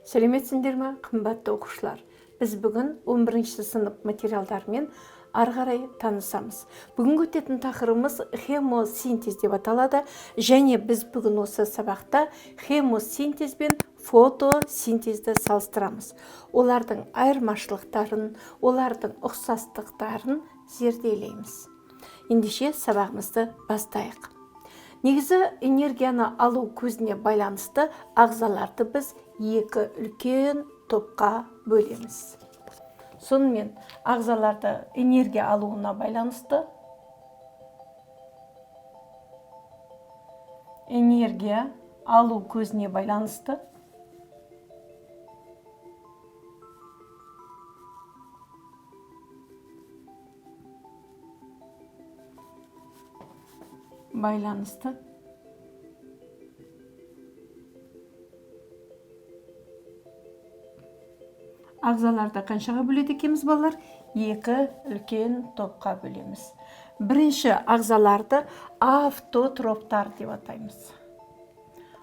Сәлеметсіңдер ме, қымбатты оқушылар? Біз бүгін 11 сынып материалдарымен ары қарай танысамыз. Бүгінгі өтетін тақырыбымыз хемосинтез деп аталады, және біз бүгін осы сабақта хемосинтез бен фотосинтезді салыстырамыз. Олардың айырмашылықтарын, олардың ұқсастықтарын зерделейміз. Ендеше сабағымызды бастайық. Негізі энергияны алу көзіне байланысты ағзаларды біз екі үлкен топқа бөлеміз. Сонымен ағзаларды энергия алуына байланысты энергия алу көзіне байланысты байланысты ағзаларды қаншаға бөледі екенбіз, балалар? Екі үлкен топқа бөлеміз. Бірінші ағзаларды автотроптар деп атаймыз.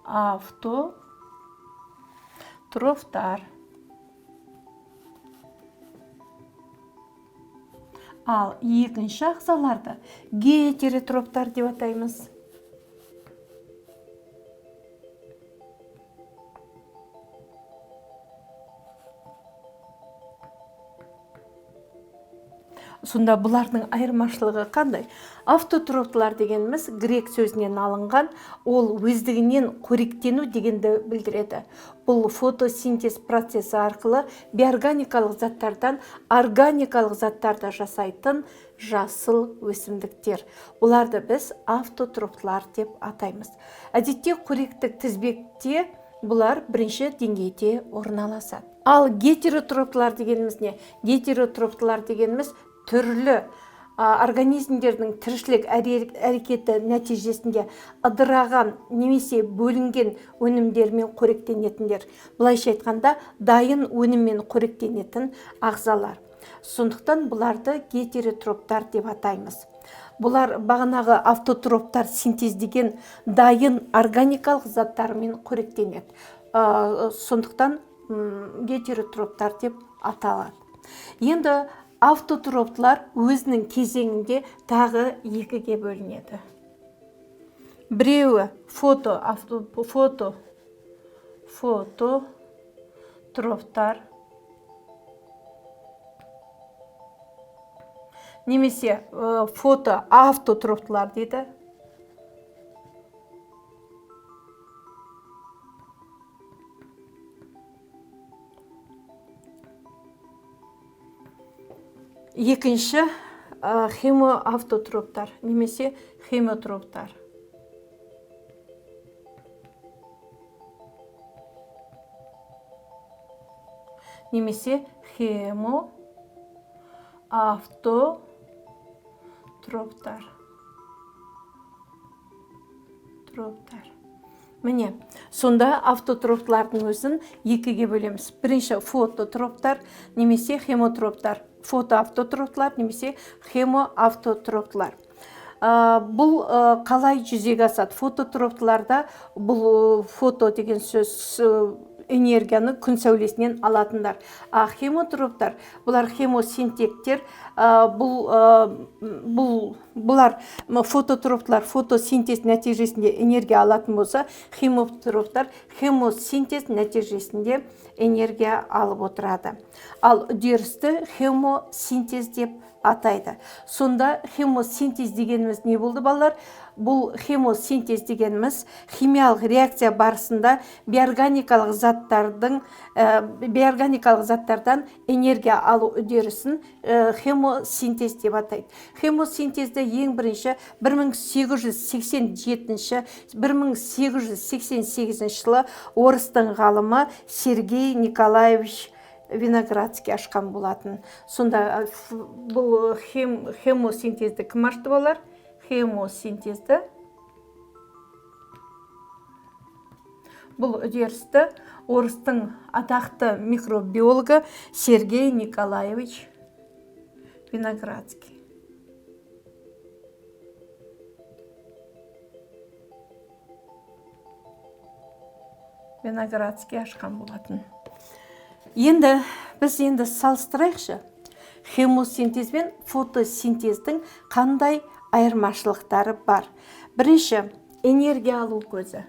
Автотрофтар. Ал екінші ағзаларды гетеротроптар деп атаймыз. Сонда бұлардың айырмашылығы қандай? Автотроптылар дегеніміз грек сөзінен алынған, ол өздігінен қоректену дегенді білдіреді. Бұл фотосинтез процесі арқылы биорганикалық заттардан органикалық заттарды жасайтын жасыл өсімдіктер. Бұларды біз автотроптылар деп атаймыз. Әдетте қоректік тізбекте бұлар бірінші деңгейде орналасады. Ал гетеротроптылар дегеніміз не? Гетеротроптылар дегеніміз түрлі организмдердің тіршілік әрекеті нәтижесінде ыдыраған немесе бөлінген өнімдермен қоректенетіндер. Былайша айтқанда, дайын өніммен қоректенетін ағзалар. Сондықтан бұларды гетеротроптар деп атаймыз. Бұлар бағанағы автотроптар синтездеген дайын органикалық заттармен қоректенеді. Сондықтан гетеротроптар деп аталады. Енді автотроптылар өзінің кезеңінде тағы екіге бөлінеді. Біреуі фототрофтар немесе фотоавтотрофтылар дейді. Екінші хемоавтотроптар немесе хемотроптар. Немесе хемоавтотроптар. Троптар. Міне, сонда автотроптылардың өзін екіге бөлеміз. Бірінші фототроптар немесе хемотроптар. Фотоавтотроптылар немесе хемоавтотроптылар. Бұл қалай жүзеге асады? Фототроптыларда бұл фото деген сөз энергияны күн сәулесінен алатындар. А хемотроптар, бұлар хемосинтектер, бұлар фототроптылар фотосинтез нәтижесінде энергия алатын болса, хемотроптар хемосинтез нәтижесінде энергия алып отырады. Ал үдерісті хемосинтез деп атайды. Сонда хемосинтез дегеніміз не болды, балалар? Бұл хемосинтез дегеніміз химиялық реакция барысында биорганикалық заттардан энергия алу үдерісін хемосинтез деп атайды. Хемосинтезді ең бірінші бір мың сегіз жүз сексен жетінші, бір мың сегіз жүз сексен сегізінші жылы орыстың ғалымы Сергей Николаевич Виноградский ашқан болатын. Сонда бұл хемосинтезді кім ашты, балалар? Хемосинтезді. Бұл үдерісті орыстың атақты микробиологы Сергей Николаевич Виноградский. Виноградский ашқан болатын. Енді біз енді салыстырайықшы. Хемосинтез бен фотосинтездің қандай айырмашылықтары бар? Бірінші, энергия алу көзі.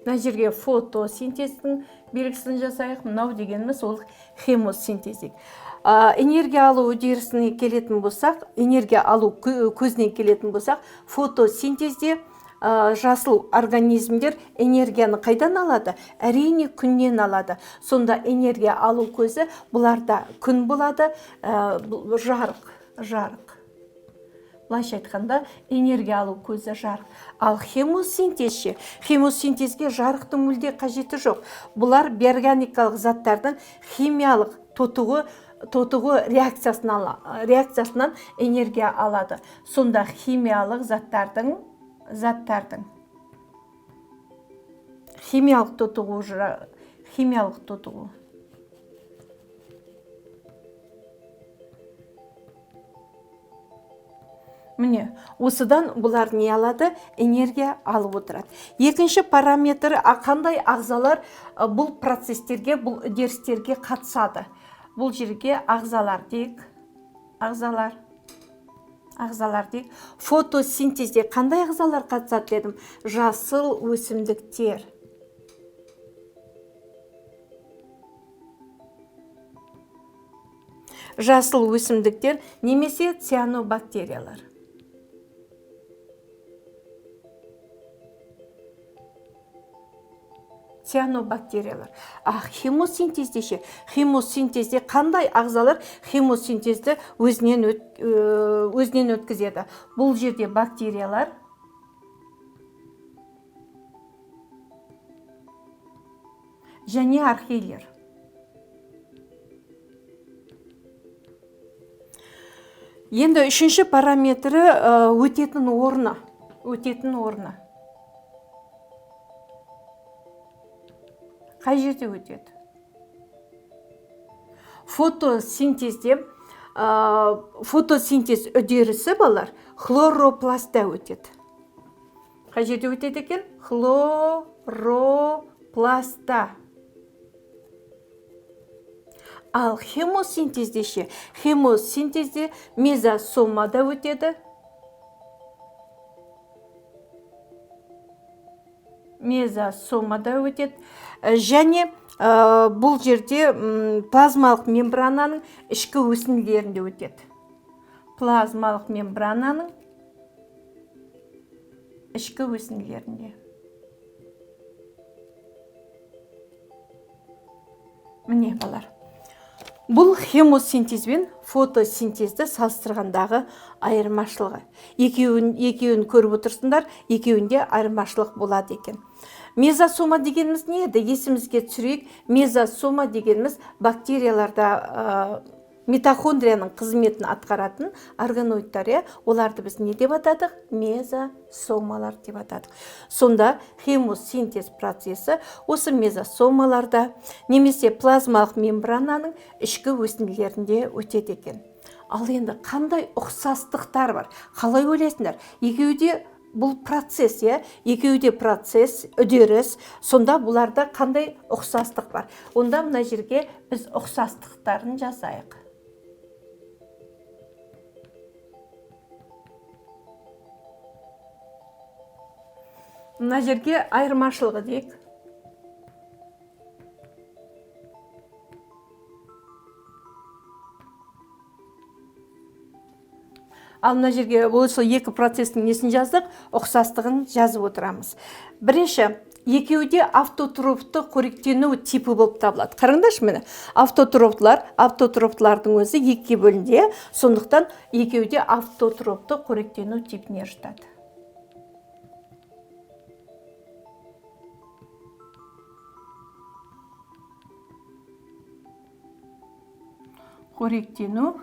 Мына жерге фотосинтездің белгісін жасайық. Мынау дегеніміз ол хемосинтез дейік. Энергия алу үдерісіне келетін болсақ, энергия алу көзіне келетін болсақ, фотосинтезде жасыл организмдер энергияны қайдан алады? Әрине, күннен алады. Сонда энергия алу көзі бұларда күн болады, бұл жарық, жарық. Былайша айтқанда, энергия алу көзі жарық. Ал хемосинтез ше? Хемосинтезге жарықтың мүлде қажеті жоқ. Бұлар биорганикалық заттардың химиялық тотығу реакциясынан энергия алады. Сонда химиялық заттардың химиялық тотығу химиялық тотығу. Міне, осыдан бұлар не алады? Энергия алып отырады. Екінші параметр, қандай ағзалар бұл процестерге, бұл үдерістерге қатысады? Бұл жерге ағзалар дейік. Ағзалар. Ағзалар дейік. Фотосинтезде қандай ағзалар қатысады дедім? Жасыл өсімдіктер. Жасыл өсімдіктер немесе цианобактериялар. Цианобактериялар. А хемосинтезде ше? Хемосинтезде қандай ағзалар хемосинтезді өзінен өткізеді? Бұл жерде бактериялар, және архейлер. Енді үшінші параметрі өтетін орны. Өтетін орны. Қай жерде өтеді? Фотосинтез үдерісі балалар хлоропластта өтеді. Қай жерде өтеді екен? Хлоропластта. Ал хемосинтезде ше? Хемосинтезде мезосомада өтеді. Мезосомада өтеді. Және бұл жерде плазмалық мембрананың ішкі өсінділерінде өтеді. Плазмалық мембрананың ішкі өсінділерінде. Міне балалар. Бұл хемосинтез бен фотосинтезді салыстырғандағы айырмашылығы. Екеуін көріп отырсыңдар, екеуінде айырмашылық болады екен. Мезосома дегеніміз не еді? Есімізге түсірейік. Мезосома дегеніміз бактерияларда митохондрияның қызметін атқаратын органоидтар, иә? Оларды біз не деп атадық? Мезосомалар деп атадық. Сонда хемосинтез процесі осы мезосомаларда немесе плазмалық мембрананың ішкі өсінділерінде өтеді екен. Ал енді қандай ұқсастықтар бар? Қалай ойлайсыңдар? Екеуі де бұл процесс, иә? Екеуі де процесс, үдеріс. Сонда бұларда қандай ұқсастық бар? Онда мына жерге біз ұқсастықтарын жазайық. Мына жерге айырмашылығы дейік. Ал мына жерге осы екі процестің несін жаздық, ұқсастығын жазып отырамыз. Бірінші, екеуі де автотрофты қоректену типі болып табылады. Қараңдаршы міне, автотрофтылардың өзі екіге бөлінді, иә? Сондықтан екеуі де автотрофты қоректену типіне жатады. Қоректену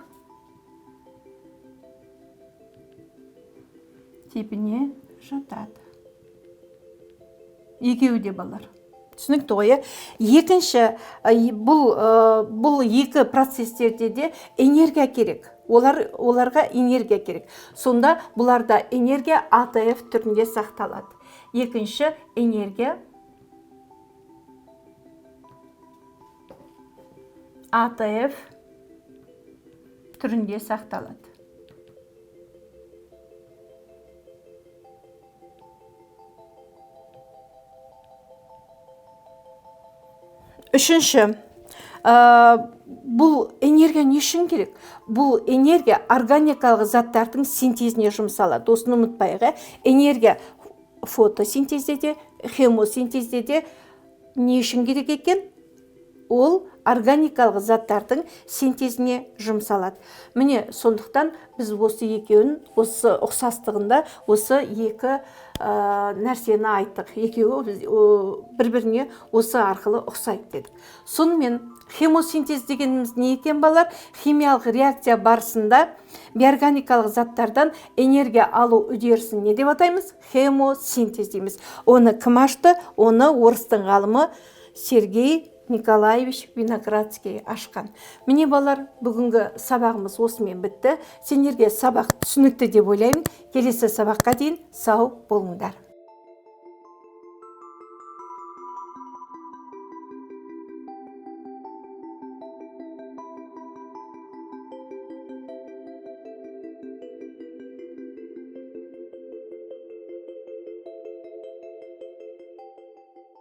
типіне жатады. Екеуі де балалар. Түсінікті ғой, иә? Екінші, бұл екі процестерде де энергия керек. Оларға энергия керек. Сонда бұларда энергия АТФ түрінде сақталады. Екінші энергия АТФ түрінде сақталады. Үшінші, бұл энергия не үшін керек? Бұл энергия органикалық заттардың синтезіне жұмсалады. Осыны ұмытпайық, ә? Энергия фотосинтезде де, хемосинтезде де не үшін керек екен? Ол органикалық заттардың синтезіне жұмсалады. Міне, сондықтан біз осы екеуін, осы ұқсастығында осы екі нәрсені айттық. Екеуі бір-біріне осы арқылы ұқсайды дедік. Сонымен хемосинтез дегеніміз не екен, балалар? Химиялық реакция барысында бейорганикалық заттардан энергия алу үдерісін не деп атаймыз? Хемосинтез дейміз. Оны кім ашты? Оны орыстың ғалымы Сергей Николаевич Виноградский ашқан. Міне, балалар, бүгінгі сабағымыз осымен бітті. Сендерге сабақ түсінікті деп ойлаймын. Келесі сабаққа дейін сау болыңдар.